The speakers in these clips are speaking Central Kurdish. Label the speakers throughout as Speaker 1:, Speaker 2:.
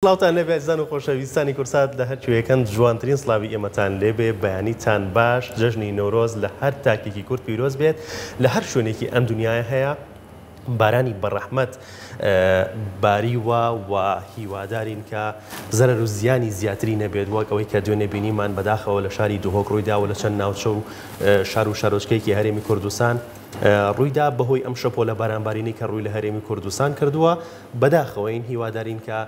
Speaker 1: سڵاوتان لێبێ ئازیزان و خۆشەویستانی کوردسات لە هەر کوێیەکەن جوانترین سڵاوی ئێمەتان لێبێ بەیانیتان باش جەژنی نەورۆز لە هەر تاکێکی کورد پیرۆز بێت لە هەر شوێنێکی ئەم دنیایە هەیە بارانی بەڕەحمەت باریوە و هیوادارین کە زەرەر و زیانی زیاتری نەبێت وەک ئەوەی کە دوێنێ بینیمان بەداخەوە لە شاری دهۆک ڕوویدا و لە چەند ناوچە و شار و شارۆچکەیەکی هەرێمی کوردستان ڕوویدا بەهۆی ئەم شەپۆلە بارانبارینەی کە ڕووی لە هەرێمی کوردستان کردووە بەداخەوەین هیوادارین کە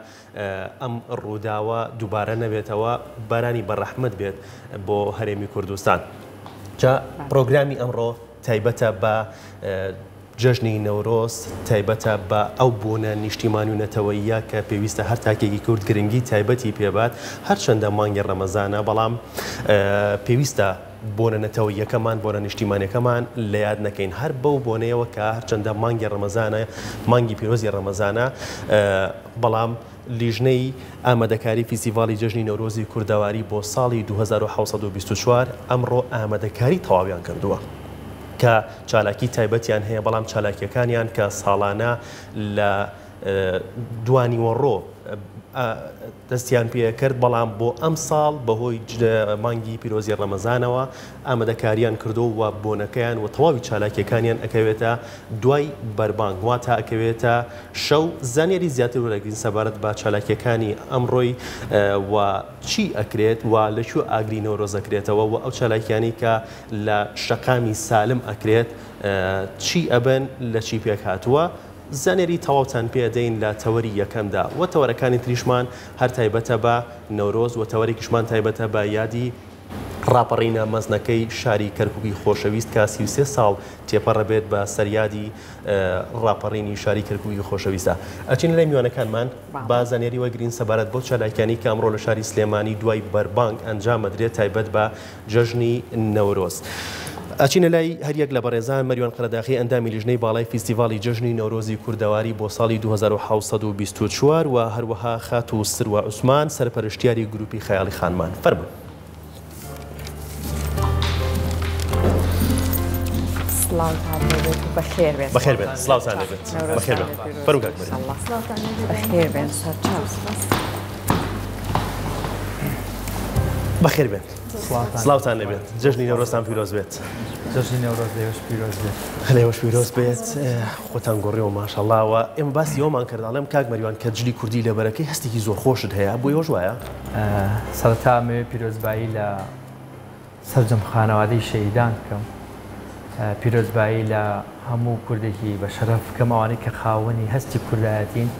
Speaker 1: ئەم ڕووداوە دووبارە نەبێتەوە بارانی بەڕەحمەت بێت بۆ هەرێمی کوردستان. جا پرۆگرامی ئەمڕۆ تایبەتە بە جەژنی نەورۆز، تایبەتە بە ئەو بۆنە نیشتیمانی و نەتەوەییە کە پێویستە هەر تاکێکی کورد گرنگی تایبەتی پێبات، هەرچەندە مانگی ڕەمەزانە بەڵام پێویستە بۆنە نەتەوەییەکەمان، بۆنە نیشتیمانیەکەمان لە یاد نەکەین، هەر بەو بۆنەیەوە کە هەرچەندە مانگی ڕەمەزانە، مانگی پیرۆزی ڕەمەزانە، بەڵام لیژنەی ئامادەکاری فیستیڤاڵی جەژنی نەورۆزی کوردەواری بۆ ساڵی 2724 ئەمڕۆ ئامادەکاری تەواویان کردووە کە چالاکی تایبەتیان هەیە، بەڵام چالاکیەکانیان کە ساڵانە لە دوانیوەڕۆ دەستیان پێکرد، بەڵام بۆ ئەمساڵ بەهۆی مانگی پیرۆزی ڕەمەزانەوە ئامادەکاریان کردووە و بۆنەکەیان و تەواوی چالاکیەکانیان ئەکەوێتە دوای بەربانگ واتە ئەکەوێتە شەو. زانیاری زیاتر وەرەگرین سەبارەت بە چالاکیەکانی ئەمڕۆی و چی ئەکرێت و لە کوێ ئاگری نەورۆز ئەکرێتەوە و ئەو چالاکیانەی کە لە شەقامی سالم ئەکرێت چی ئەبن لە چی پێکهاتووە. زانیاری تەواوتان پێ ئەدەین لە تەوەری یەکەمدا وە تەوەرەکانی تریشمان هەر تایبەتە بە نەورۆز وە تەوەرێکیشمان تایبەتە بە یادی ڕاپەڕینە مەزنەکەی شاری کەرکوکی خۆشەویست کە 33 ساڵ تێپەڕەبێت بە سەر یادی ڕاپەڕینی شاری کەرکوکی خۆشەویستە. ئەچینە لای میوانەکانمان با زانیاری وەرگرین سەبارەت بەو چالاکیانەی کە ئەمڕۆ لە شاری سلێمانی دوای بەربانگ ئەنجام ئەدرێت تایبەت بە جەژنی نەورۆز. ئەچینە لای هەریەک لە بەڕێزان مەریوان قەرەداخی ئەندامی لیژنەی باڵای فیستیڤاڵی جەژنی نەورۆزی کوردەواری بۆ ساڵی 2724 و هەروەها خاتوو سروە عوسمان سەرپەرشتیاری گروپی خەیاڵی خانمان. فەرموون.
Speaker 2: سڵاوتان لێبێت و بەخێر بێن.
Speaker 1: بەخێر بێن. سڵاوتان لێبێت. بەخێر بێن. فەرموو کاک مەریوان.
Speaker 2: بەخێر بێن سەرچاو.
Speaker 1: بەخێر بێن. سڵاوتان لێبێت. جەژنی نەورۆزتان پیرۆز بێت.
Speaker 3: جەژنی نەورۆز لێوەش پیرۆز بێت.
Speaker 1: لێوەش پیرۆز بێت. خۆتان گۆڕیەوە ماشەڵا و ئێمە باسی ئەومان کرد ئەڵێم کاک مەریوان کە جلی کوردی لەبەرەکەی هەستێکی زۆر خۆشت هەیە بۆ ئێوەش وایە؟
Speaker 3: سەرەتا ئەمەوێ پیرۆزبایی لە سەرجەم خانەوادەی شەهیدان بکەم، پیرۆزبایی لە هەموو کوردێکی بە شەرەف بکەم، ئەوانەی کە خاوەنی هەستی کوردایەتین،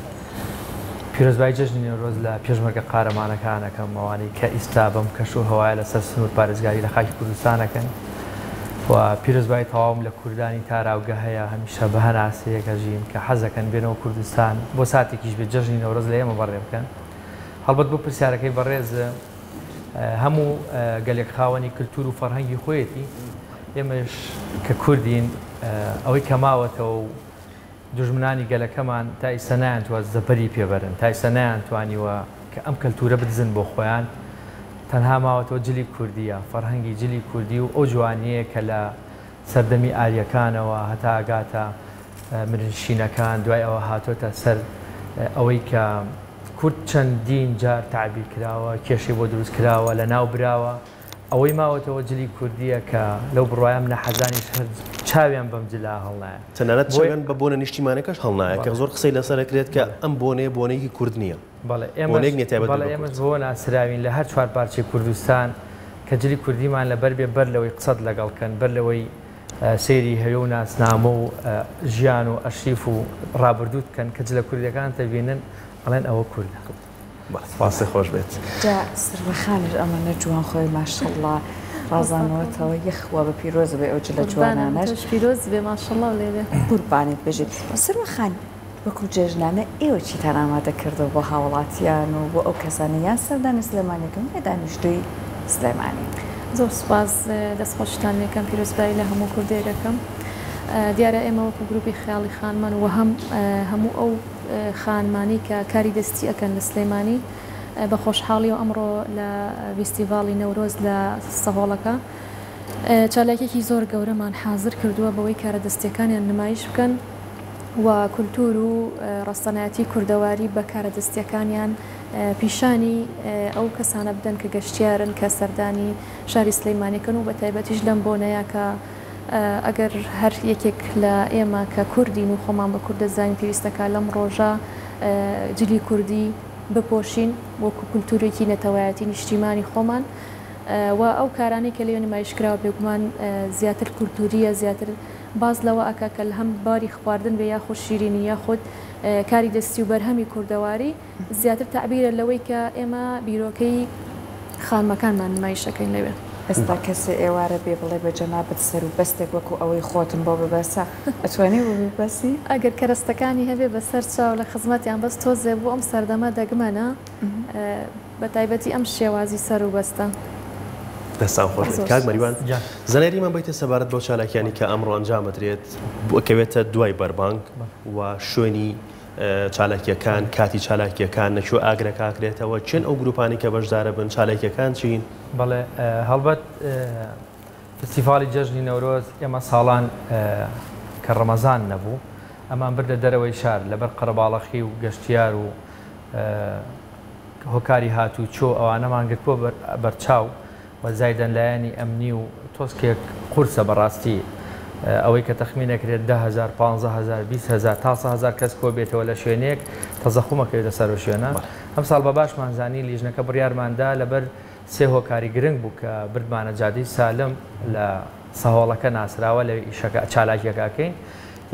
Speaker 3: پیرۆزبایی جەژنی نەورۆز لە پێشمەرگە قارەمانەکان ئەکەم، ئەوانەی کە ئیستا بەم کەش و هەوایە لەسەر سنوور پارێزگاری لە خاکی کوردستان ئەکەن و پیرۆزبایی تەواوم لە کوردانی تاراوگە هەیە، هەمیشە بە هەناسەیەک ئەژین کە حەزەکەن بێنەوە کوردستان بۆ ساتێکیش بێت جەژنی نەورۆز لە ئێمە بەڕێ بکەن. هەڵبەت بۆ پرسیارەکەی بەڕێز هەموو گەلێک خاوەنی کلتور و فەرهەنگی خۆیەتی، ئێمەش کە کوردین ئەوەی کە ماوەتەوە و دوژمنانی گەلەکەمان تا ئیستا نایانتوە زەبری پێ بەرن، تا ئیستا نایانتوانیوە کە ئەم کەلتورە بدزن بۆ خۆیان، تەنها ماوەتەوە جلی کوردیە، فەرهەنگی جلی کوردی و ئەو جوانیەیە کە لە سەردەمی ئاریەکانەوە هەتا ئەگاتە مرنشینەکان، دوای ئەوە هاتۆتە سەر ئەوەی کە کورد چەندین جار تەعبیر کراوە، کێشەی بۆ دروست کراوە، لەناو براوە، ئەوەی ماوەتەوە جلی کوردییە کە لەو بڕوایەم نەحەزانیش هەر چاویان بەم جلە هەڵنایە.
Speaker 1: تەنانەت چاویان بە بۆنە نیشتیمانەکەش هەڵنایە کە زۆر قسەی لەسەر ئەکرێت کە ئەم بۆنەیە بۆنەیەکی کورد نییە.
Speaker 3: بەڵێ ئێمەش بەڵێ ئێمەش بەوە ناسراوین لە هەر چوار پارچەی کوردستان کە جلی کوردیمان لەبەر بێ بەر لەوەی قسەت لەگەڵ کەن بەر لەوەی سەیری هەوێ و ناسنامە و ژیان و ئەرشیف و ڕابردووت بکەن کە جلە کوردیەکان دەبینن ئەڵێن ئەوە کوردە.
Speaker 1: سپاست خۆش بێت.
Speaker 2: جا سروە خانیش ئەمەنە جوان خۆی ماشاءاللە ڕازانەوەتەوە یەخوا بە پیرۆز بێ ئەو جلە جوانانەش.
Speaker 4: قوربانم تۆش پیرۆز بێ ماشاءاللە لێ بێ.
Speaker 2: قوربانت بژیت سروە خان وەکو جێژنانە ئێوە چیتان ئامادە کردووە بۆ هاوڵاتیان و بۆ ئەو کەسانەی یان سەردانی سلێمانی دەکەن یا دانیشتووی سلێمانین؟
Speaker 4: زۆر سوپاس دەستخۆشیتان لێکەم پیرۆزبایی لە هەموو کوردێک ئەکەم دیارە ئێمە وەکو گروپی خەیاڵی خانمان و هەم هەموو ئەو خانمانەی کە کاری دەستی ئەکەن لە سلێمانی بە خۆشحاڵیەوە ئەمڕۆ لە ڤیستیڤاڵی نەورۆز لە سەهۆڵەکە چالاکیەکی زۆر گەورەمان حازر کردووە بەوەی کارە دەستیەکانیان نمایش بکەن و کولتوور و ڕەسەنایەتی کوردەواری بە کارە دەستیەکانیان پیشانی ئەو کەسانە بدەن کە گەشتیارن کە سەردانی شاری سلیمانیەکەن و بەتایبەتیش لەم بۆنەیە کە ئەگەر هەر یەکێک لە ئێمە کە کوردین و خۆمان بە کورد دەزانین پێویستەکە لەم ڕۆژە جلی کوردی بپۆشین وەکو کولتوورێکی نەتەوایەتی نیشتیمانی خۆمان و ئەو کارانەی کە لەوێ نمایش کراوە بێگومان زیاتر کولتووریە زیاتر باس لەوە ئەکا کە لە هەم باری خواردن بێ یاخود شیرینی یاخود کاری دەستی و بەرهەمی کوردەواری زیاتر تەعبیرە لەوەی کە ئێمە بیرۆکەی خانمەکانمان نمایش ئەکەین لەوێ.
Speaker 2: ئێستا کەسێ ئێوارە بێ بڵێ بە جەنابت سەروبەستێک وەکو ئەوەی خۆتم بۆ ببەسە ئەتوانی بۆ بیبەسی؟
Speaker 4: ئەگەر کەرەستەکانی هەبێ بەسەر چاو لە خزمەتیان بەس تۆزێ بۆ ئەم سەردەمە دەگمەنە بە تایبەتی ئەم شێوازی سەروبەستە.
Speaker 1: دەستان خۆش بێت کاک مەریوان زانیاریمان بیتە سەبارەت بەو چالاکیانی کە ئەمڕۆ ئەنجام بدرێت بکەوێتە دوای بەربانگ و شوێنی چالاکیەکان کاتی چالاکیەکان لە کوێ ئاگرەکە ئەکرێتەوە چێن ئەو گروپانی کە بەشدارە بن چالاکیەکان چین؟
Speaker 3: بەڵێ هەڵبەت فستیڤاڵی جەژنی نەورۆز ئێمە ساڵان کە ڕەمەزان نەبوو ئەمان بردە دەرەوەی شار لەبەر قەرەباڵەخی و گەشتیار و هۆکاری هاتوچۆ ئەوانەمان گرتبووە بەرچاو و زایدەن لایەنی ئەمنی و تۆزکێک قورسە بەڕاستی ئەوەی کە تەخمین ئەکرێت 10 هەزار 15 هەزار 20 هەزار تا 100 هەزار کەس کۆ بێتەوە لە شوێنێک تەزەخوم ئەکەوێتە سەر ئەو شوێنە ئەمساڵ بە باشمان زانی لیژنەکە بڕیارمان دا لەبەر سێ هۆکاری گرنگ بوو کە بردمانە جادەی سالم لە سەهۆڵەکە ناسراوە لەوێ ئیشەکە چالاکیەکە ئەکەین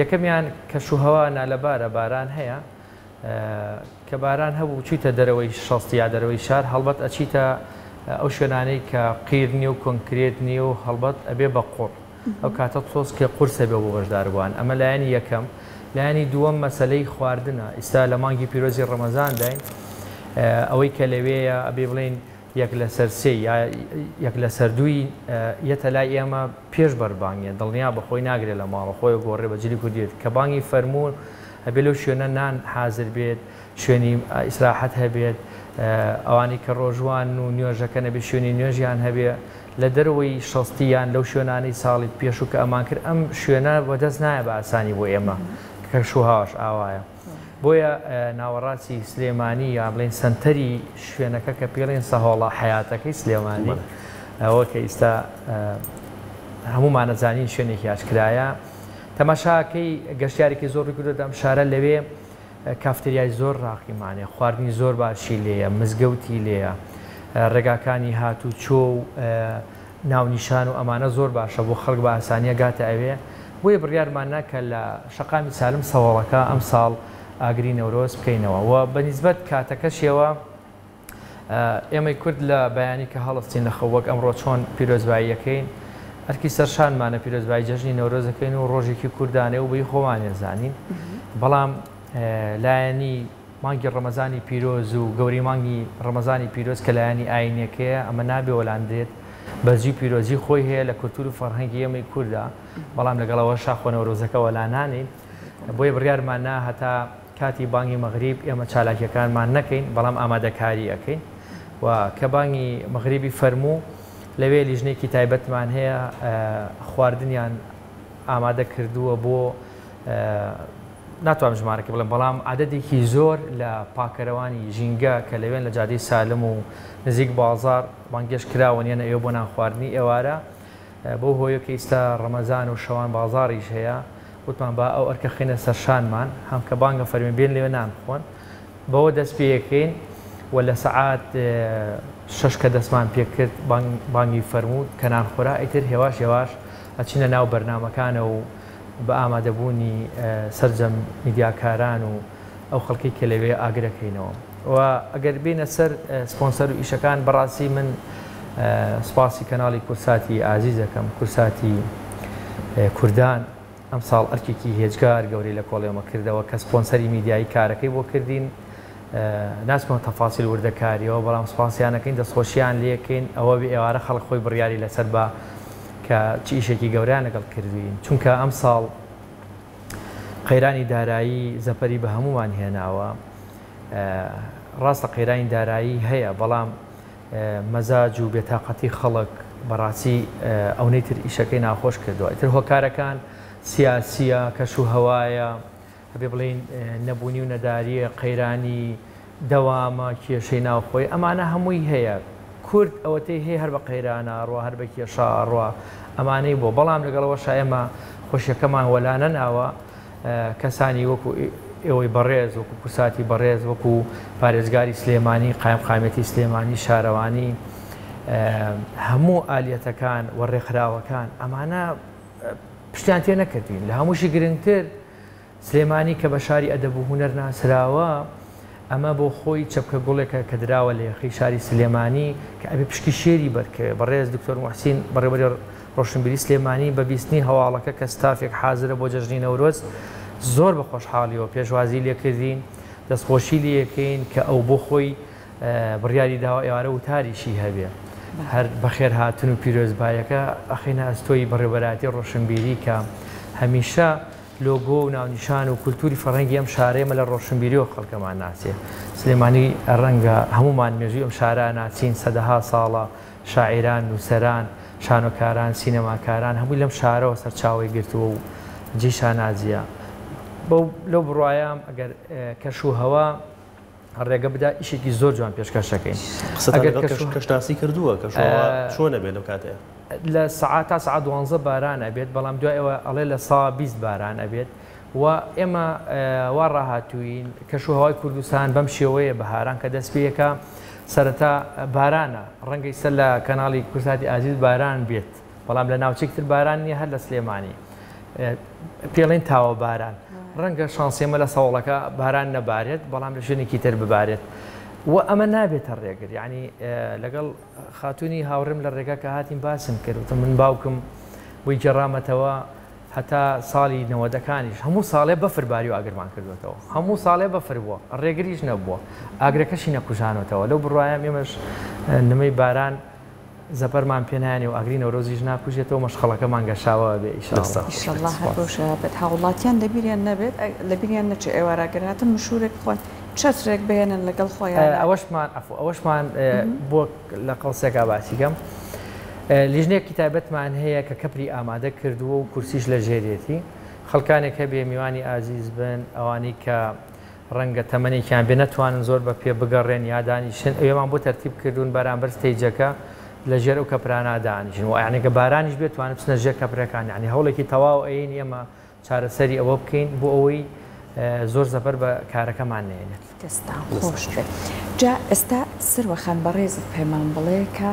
Speaker 3: یەکەمیان کەشوهەوا نالەبارە باران هەیە کە باران هەبوو چویتە دەرەوەی شەست یا دەرەوەی شار هەڵبەت ئەچیتە ئەو شوێنانەی کە قیر نیە و کۆنکرێت نیە و هەڵبەت ئەبێ بە قوڕ ئەو کاتە تۆزکێ قورسە بێ بۆ بەشداربووان ئەمە لایەنی یەکەم لایەنی دووەم مەسەلەی خواردنە ئیستا لە مانگی پیرۆزی ڕەمەزانداین ئەوەی کە لەوێیە ئەبێ بڵێین یەک لەسەر سێی یا یەک لەسەر دووی یەتە لای ئێمە پێش بەربانگێ دڵنیا بە خۆی ناگرێ لە ماڵە خۆی گۆڕێ بە جلی کوردیت کە بانگی فەرموو ئەبێ لەو شوێنە نان حازر بێت شوێنی ئیسراحەت هەبێت ئەوانەی کە ڕۆژوان و نوێژەکەن ئەبێ شوێنی نوێژیان هەبێ لە دەرەوەی شەستی یان لەو شوێنانەی ساڵی پێشوو کە ئەمان کرد ئەم شوێنە وەدەست نایە بە ئاسانی بۆ ئێمە کەشوهەواش ئاوایە. بۆیە ناوەڕاستی سلێمانی یا بڵێین سەنتەری شوێنەکە کە پێڵێن سەهۆڵە حەیاتەکەی سلێمانی ئەوە کە ئیستا هەموومانە زانین شوێنێکی ئاشکرایە تەماشاکەی گەشتیارێکی زۆر ڕووی کردووەتە ئەم شارە لەوێ کافتریای زۆر ڕاقیمانێ خواردنی زۆر باشی لێیە مزگەوتی لێیە ڕێگاکانی هاتوچۆ و ناونیشان و ئەمانە زۆر باشە بۆ خەڵک بە ئاسانی ئەگاتە ئەوێ، بۆیە بڕیارمان نا کە لە شەقامی سالم سەوەڵەکە ئەمساڵ ئاگری نەورۆز بکەینەوە و بە نیسبەت کاتەکەشیەوە ئێمەی کورد لە بەیانی کە هەڵستین لە خەو وەک ئەمڕۆ چۆن پیرۆزبایی ئەکەین ئەرکی سەرشانمانە پیرۆزبایی جەژنی نەورۆز ئەکەین و ڕۆژێکی کوردانەیە و بەی خۆمانێ زانین بەڵام لایەنی مانگی ڕەمەزانی پیرۆز و گەورەی مانگی ڕەمەزانی پیرۆز کە لایەنی ئاینیەکەیە ئەمە نابێ وەلاندرێت بەرزی و پیرۆزی خۆی هەیە لە کولتور و فەرهەنگی ئێمەی کوردا بەڵام لەگەڵ ئەوەشا خۆ نەورۆزەکە وەلا نانێین بۆیە بڕیارمان نا هەتا کاتی بانگی مەغریب ئێمە چالاکیەکانمان نەکەین بەڵام ئامادەکاری ئەکەین و کە بانگی مەغریبی فەرموو لەوێ لیژنەیەکی تایبەتمان هەیە خواردنیان ئامادە کردووە بۆ ناتوانم ژمارەکەی بڵێم، بەڵام عەدەدێکی زۆر لە پاکەرەوانی ژینگە کە لەوێن لە جادەی سالم و نزیک بازاڕ بانگێشت کراون یەنە ئێوە بۆ نانخواردنی ئێوارە، بەو هۆیە کە ئیستا ڕەمەزان و شەوان بازاڕیش هەیە وتمان با ئەو ئەرکە خەینە سەرشانمان هەم کە بانگە فەرمی بێن لەوێ نان بخۆن بەوە دەست پێیەکەین و لە سەعات شەش کە دەستمان پێکرد بانگی فەرموو کە نان خورا ئیتر هێواش هێواش ئەچینە ناو بەرنامەکانە و بە ئامادەبوونی سەرجەم میدیاکاران و ئەو خەڵکەی کە لەوێ ئاگرەکەینەوە و ئەگەر بێینە سەر سپۆنسەر و ئیشەکان بەڕاستی من سپاسی کەناڵی کورساتی ئازیز دەکەم کورساتی کوردان ئەمساڵ ئەرکێکی هێجگار گەورەی لە کۆڵێمە کردەوە کە سپۆنسەری میدیایی کارەکەی بۆ کردین ناچمەوە تەفاسیل وردەکاریەوە بەڵام سپاسیانەکەین دەستخۆشیان لێکەین ئەوە بێ ئێوارە خەڵک خۆی بڕیاری لەسەر بە کە چ ئیشێکی گەورەیان لەگەڵ کردوین چونکە ئەمساڵ قەیرانی دارایی زەپەری بە هەموومان هێناوە ڕاستە قەیرانی دارایی هەیە بەڵام مەزاج و بێتاقەتی خەڵک بەڕاستی ئەونەی تر ئیشەکەی ناخۆش کردووە ئیتر هۆکارەکان سیاسیە کەش و هەوایە ئەبێ بڵێین نەبوونی و نەداریە قەیرانی. دەوامە، کێشەی ناوخۆی، ئەمانە هەمووی هەیە. کورد ئەوەتەی هەیە هەر بە قەیرانە ئەڕوا، هەر بە کێشە ئەڕوا، ئەمانەی بووە. بەڵام لەگەڵ ئەوەشا ئێمە خۆشیەکەمان وەلا نەناوە، کەسانی وەکو ئێوەی بەڕێز، وەکو کورساتی بەڕێز، وەکو پارێزگاری سلێمانی، قایمقامیەتی سلێمانی، شارەوانی، هەموو ئالیەتەکان و ڕێکخراوەکان، ئەمانە پشتیان تێ نەکردین. لە هەمووشی گرنگتر سلێمانی کە بە شاری ئەدەب و هونەر ناسراوە، ئەمە بۆ خۆی چەپکە گوڵێکە کە دراوە لە یەخەی شاری سلێمانی کە ئەبێ پشکی شێری بەرکەوێ. بەڕێز دکتۆر موحسین بەڕێوەبەری ڕۆشنبیری سلێمانی بە بیستنی هەواڵەکە کە ستافێک حازرە بۆ جەژنی نەورۆز زۆر بە خۆشحاڵیەوە پێشوازی لێکردین، دەستخۆشی لێکەین کە ئەو بۆ خۆی بڕیاری داوە ئێوارە وتاریشی هەبێ. هەر بەخێرهاتن و پیرۆزباییەکە ئەخەینە ئەستۆی بەڕێوەبەرایەتی ڕۆشنبیری کە هەمیشە لۆگۆ و ناونیشان و کولتوری فەرهەنگی ئەم شارە ئێمە لە ڕۆشنبیریەوە خەڵکەمان ناسێ. سلێمانی ڕەنگە هەموومان مێژووی ئەم شارە ئەناسین، سەدەها ساڵە شاعیران، نووسەران، شانۆکاران، سینەماکاران هەمووی لەم شارەوە سەرچاوەی گرتووە و جێی شانازییە. بەو لەو بڕوایەم ئەگەر کەش و هەوا ڕێگە بدا ئیشێکی زۆر جوان پێشکەش دەکەین.
Speaker 1: قسەتان لەگەڵ کەشناسی کردووە کەشوهەوا چۆن ئەبێت لەو کاتەیە؟
Speaker 3: لە سەعات تا سەعات دوانزە باران ئەبێت، بەڵام دوای ئەوە ئەڵێ 20% باران ئەبێت و ئێمە وا ڕاهاتووین کەشوهەوای کوردستان بەم شێوەیە بەهاران کە دەست پێیەکە سەرەتا بارانە، ڕەنگە ئیستا لە کەناڵی کوردساتی ئازیز باران بێت، بەڵام لە ناوچەیەکی تر باران نییە هەر لە سلێمانی پێڵێن تاوە باران ڕەنگە شانسێمە لە سەوڵەکە باران نەبارێت بەڵام لە شوێنێکی تر ببارێت و ئەمە نابێتە ڕێگر یعنی لەگەڵ خاتونی هاوڕێم لە ڕێگا کە هاتین باسم کرد وتم من باوکم بۆی گێڕامەتەوە هەتا ساڵی نەوەدەکانیش هەموو ساڵێ بەفر باری و ئاگرمان کردوێتەوە هەموو ساڵێ بەفر بووە ڕێگریش نەبووە ئاگرەکەشی نەکوژانەوەتەوە لەو بڕوایم ئێمەش نمەی باران زەبەرمان پێ نایەنێ و ئاگری نەورۆزیش ناکوژێتەوە مەشخەڵەکەمان گەشاوە ئەبێ ئیشاڵڵا.
Speaker 2: ئیشەڵڵا هەر بەو شێوە بێت هاوڵاتیان لەبیریان نەبێت لەبیریان نەچێ ئێوارە گەر هاتن مشورێک بخۆن چەترێک بهێنن لەگەڵ خۆیان.
Speaker 3: ئەوەشمان عەفو ئەوەشمان بۆ لە قەوسێکا باسی کەم لیژنەیەکی تایبەتمان هەیە کە کەپری ئامادە کردووە و کورسیش لە ژێرێتی خەڵکانێک هەبێ میوانی ئازیز بن ئەوانەی کە ڕەنگە تەمەنێکیان بێ نەتوانن زۆر بە پێ بگەڕێن یا دانیشن، ئەوێمان بۆ تەرتیب کردوون بەرامبەر ستەیجەکە لە ژێر ئەو کەپرانە دانیشن و یانی گە بارانیش بێت توانن بچنە ژێر کەپرەکان یانی هەوڵێکی تەواو ئەیین ئێمە چارەسەری ئەوە بکەین بۆ ئەوەی زۆر زەبەر بە کارەکەمان نەیەنێت.
Speaker 2: دەستتان خۆش بێت. جا ئێستا سروە خان بەڕێزت پێمان بڵێ کە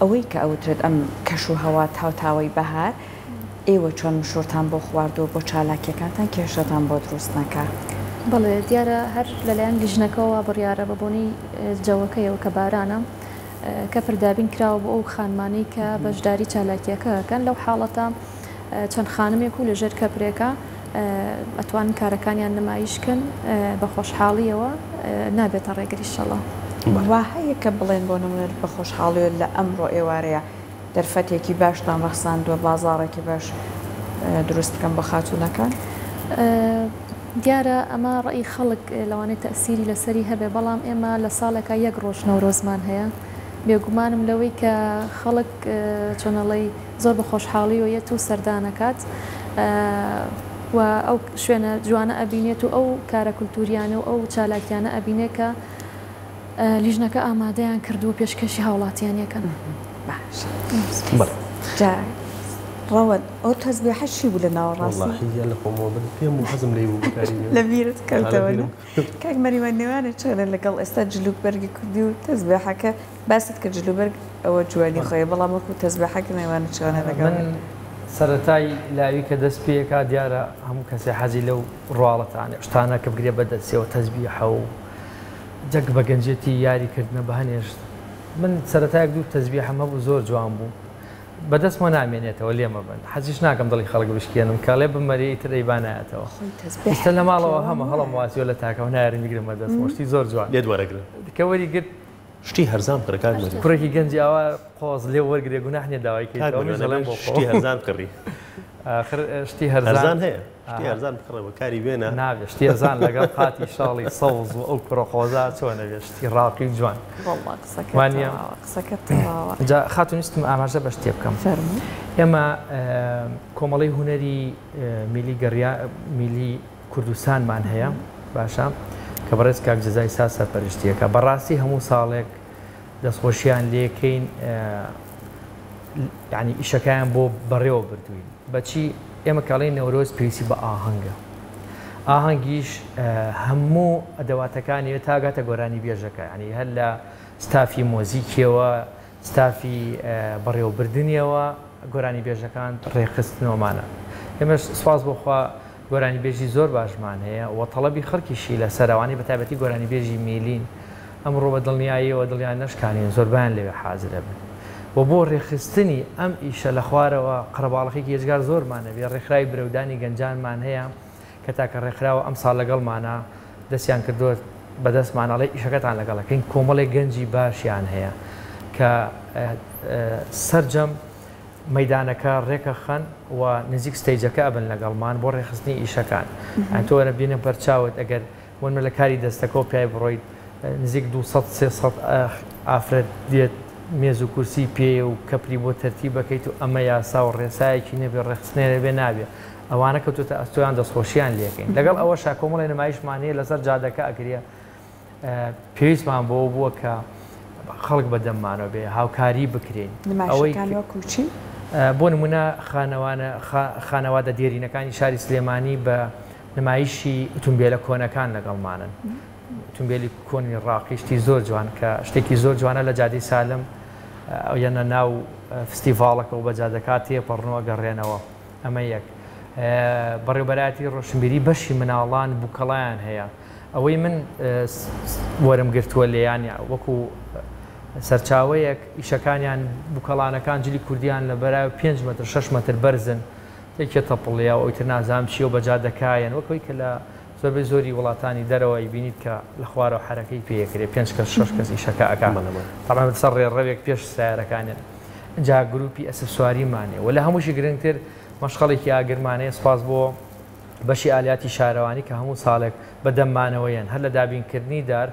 Speaker 2: ئەوەی کە ئەوترێت ئەم کەش و هەوا تاوتاوەی بەهار ئێوە چۆن مشوورتان بۆ خواردووە بۆ چالاکیەکانتان کێشەتان بۆ دروست نەکا؟
Speaker 4: بەڵێ دیارە هەر لەلایەن لیژنەکەوە بڕیارە بە بۆنەی جەوەکەیەوە کە بارانە کەپر دابین کراوە بۆ ئەو خانمانەی کە بەشداری چالاکیەکە ئەکەن لەو حاڵەتە چەند خانمێک و لەژێر کەپرێکە ئەتوانن کارەکانیان نمایش کەن بە خۆشحاڵیەوە نابێتە ڕێگر ئیشەڵا.
Speaker 2: وا هەیە کە بڵێن بۆ نمونە بە خۆشحاڵیەوە لە ئەمڕۆ ئێوارەیە دەرفەتێکی باشتان ڕەخساندووە بازاڕێکی باش دروست بکەن بۆ خاتوونەکان؟
Speaker 4: دیارە ئەمە ڕەئی خەڵک لەوانەیە تەئسیری لەسەری هەبێ، بەڵام ئێمە لە ساڵێکا یەک ڕۆژ نەورۆزمان هەیە، بێگومانم لەوەی کە خەڵک چۆن ئەڵێی زۆر بە خۆشحاڵیەوە یەت و سەردان ئەکات و ئەو شوێنە جوانە ئەبینێت و ئەو کارە کولتووریانە و ئەو چالاکیانە ئەبینێ کە لیژنەکە ئامادەیان کردووە پێشکەشی هاوڵاتیان یەکەن.
Speaker 2: باشە جا ڕەوەند ئەو تەزبیحە چی بوو لە ناوەڕاستی؟
Speaker 1: وەڵاهی هەر لە خۆمەوە من پێم و حەزم لێی بوو بەکاری بێنم.
Speaker 2: لە بیرت کەوتەوە نا؟ کاک مەریوان نێوانە چۆنە لەگەڵ ئێستا جلوبەرگی کوردی و تەزبیحەکە باست کرد جلوبەرگ ئەوە جوانی خۆیە بەڵام وەکو تەزبیحەکە نێوانە چۆنە لەگەڵ؟
Speaker 3: من سەرەتای لاوی کە دەست پێکا دیارە هەموو کەسێ حەزی لەو ڕواڵەتانە شتانە کە بگرێ بە دەستیەوە تەزبیحە و جەک بە گەنجێتی یاری کردنە بە هەنێ شت من سەرەتا یەک دوو تەزبیحم هەبوو زۆر جوان بوو بەدەستمەوە نامێنێتەوە لێمەبەن حەزیش ناکەم دڵی خەڵک بشکێنم کەڵێ بمەرێ ئیتر ئەیبا نایەتەوە
Speaker 2: خۆی تەزبیح
Speaker 3: ئیستا لە ماڵەوە هەمە
Speaker 2: وایە.
Speaker 3: هەڵم واسیوە لە تاکەوە نایەرم بیگرم بەدەستمەوە شتی زۆر جوان
Speaker 1: لێت وەرەگرن.
Speaker 3: کە وەری گرت
Speaker 1: شتی هەرزان بکڕە کاک مەریوان.
Speaker 3: کوڕێکی گەنجی ئاوا قۆز لێ وەرگرێ گوناح نیە داوای
Speaker 1: کاک
Speaker 3: کەیتەوە منیش
Speaker 1: مەریوان
Speaker 3: دەڵێم
Speaker 1: ئەبێ
Speaker 3: بۆ
Speaker 1: شتی
Speaker 3: خۆم
Speaker 1: هەرزان بکڕی.
Speaker 3: ئاخر شتی هەرزان
Speaker 1: هەرزان هەیە شتی هەرزان بکڕە بەکاری بێنە.
Speaker 3: نابێ شتی هەرزان لەگەڵ قاتی شاڵی سەوز و ئەو کوڕە قۆزا چۆن ئەبێ شتی ڕاقی و جوان.
Speaker 2: وەڵڵا قسەکەت
Speaker 3: وانیە؟
Speaker 2: تەواوە قسەکەت تەواوە.
Speaker 3: جا خاتوون ویستم ئاماژە بە شتێ بکەم.
Speaker 2: فەرموو.
Speaker 3: ئێمە کۆمەڵەی هونەری میلی گەڕیا میلی کوردستانمان هەیە باشە. کە بەڕێز کاک جەزای ساز سەرپەرشتیەکە. بەڕاستی هەموو ساڵێک دەستخۆشیان لێکەین یعنی ئیشەکەیان بۆ بەڕێوە بردووین. بەچی ئێمە کاڵی نەورۆز پێویستی بە ئاهەنگە. ئاهەنگیش هەموو ئەدەواتەکانی تاگاتە گۆرانی بێژەکە یعنی هەر لە ستافی مۆزیکیەوە ستافی بەڕێوەبردنیەوە گۆرانیبێژەکان ڕێکخستنەوەمانە. ئێمەش سوپاس بۆ خوا گۆرانیبێژی زۆر باشمان هەیە و تەڵەبی خەڵکیشی لەسەرە، ئەوانەی بەتایبەتی گۆرانیبێژی میلین ئەمڕۆ بە دڵنیاییەوە دڵیان نەشکانین زۆربەیان لەوێ حازرەبن و بۆ ڕێکخستنی ئەم ئیشە لە خوارەوە قەرەباڵخێکی ئێجگار زۆرمان هەبێ، ڕێکخراوی برەودانی گەنجانمان هەیە کە تاکە ڕێکخراوە ئەمساڵ لەگەڵمانە دەستیان کردووە بەدەستمان ئەڵێ ئیشەکەتان لەگەڵ ئەکەین، کۆمەڵێک گەنجی باشیان هەیە کە سەرجەم مەیدانەکە ڕێکەخەن و نزیک ستەیجەکە ئەبن لەگەڵمان بۆ ڕێکخستنی ئیشەکان. تۆ وەرە بینە بەرچاوت ئەگەر وەنمە لە کاری دەستەکەەوە پیای بڕۆیت نزیک 200 300 ئافرەت دێت مێز و کورسی پێیە و کەپری بۆ تەرتیبەکەیت و ئەمە یاسا و ڕێسایەکی نەبێ ڕێکخستنێ نەبێ نابێ. ئەوانە کەوتوتە ئەستۆیان دەستخۆشیان لێکەین. لەگەڵ ئەوەشا کۆمەڵی نمایشمان هەیە لەسەر جادەکە ئەکرێ، پێویستمان بەوە بووە کە خەڵک بە دەممانەوە بێ هاوکاری بکرێین.
Speaker 2: نمایشەکان وەکو چی؟
Speaker 3: بۆ نمونە خانەوادە دێرینەکانی شاری سلێمانی بە نمایشی ئوتومبێلە کۆنەکان لەگەڵمانن. ئوتومبێلی کۆنی ڕاقی شتی زۆر جوان کە شتێکی زۆر جوانە لە جادەی سالم یەنە ناو فستیڤاڵەکە و بە جادەکە تێپەڕن و ئەگەڕێنەوە. ئەمە یەک. بەڕێوبەرایەتی ڕۆشنبیری بەشی مناڵان بووکەڵایان هەیە. ئەوەی من وەرم گرتووە لێیان وەکو سەرچاوەیەک ئیشەکانیان بووکەڵانەکان جلی کوردیان لەبەرە 5 مەتر 6 مەتر بەرزن یەکێ تەپڵیە و ئەوتر نازانم چیە و بە جادەکایەن وەک ئەوەی کە لە زۆربەی زۆری وڵاتانی دەرەوە ئەیبینیت کە لە خوارەوە حەرەکەی پێ ئەکرێ پێنج کەس شەش کەس ئیشەکە ئەکا تەبعەن لەسەر ڕێڕەوێک پێش سەیارەکانیان ئینجا گروپی ئەسپ سواریمان هەیە و لە هەمووشی گرنگتر مەشخەڵێکی ئاگرمان هەیە سوپاس بۆ بەشی ئالیاتی شارەوانی کە هەموو ساڵێک بە دەممانەوە یەن هەر لە دابینکردنی دار